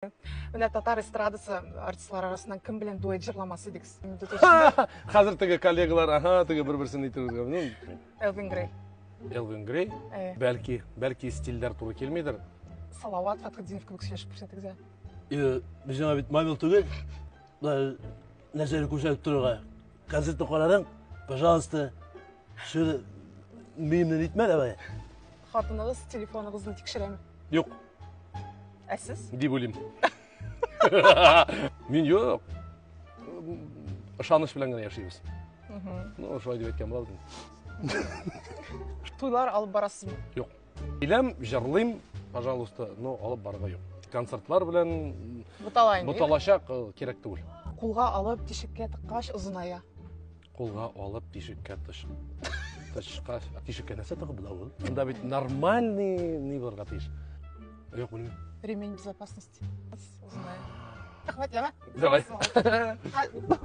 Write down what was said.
Менә татар эстрадасы артистлары арасыннан кем белән дуэт җырламас идегез? Хәзер теге коллегалар, ага, теге бер-берсен әйтергә. Ну, Элвин Грей. Элвин Грей? Э. Бәлки, бәлки стильләр туры килмидер. Салават Фатхетдинов кебек сөйләшеп күрсәтегез. Э, безнең бит мобил түгел. Болай нәрсәне күрсәтеп торырга. Концертны карадың, пожалуйста, шуны миемне нитмә давай. Хатыныгыз телефоныгызны тикшерәме? Юк. Ә сез? Дип уйлыйм. Мин юк. Ышаныч белән генә яшибез. Ну, шулай дип әйткән була Туйлар алып барасызмы? Юк. Киләм, җырлыйм, пожалуйста, но алып барырга юк. Концертлар белән бутала инде. Буталачак, э, кирәк түгел. Кулга алып тишеккә тыккач озыная. Кулга алып тишеккә тыш. Тышка, тишеккә нәрсә тыгып була ул? Монда бит нормальный ни булырга тиеш. Юк, белмим. Ремень безопасности. Озыная. Рәхмәт, яме. Давай.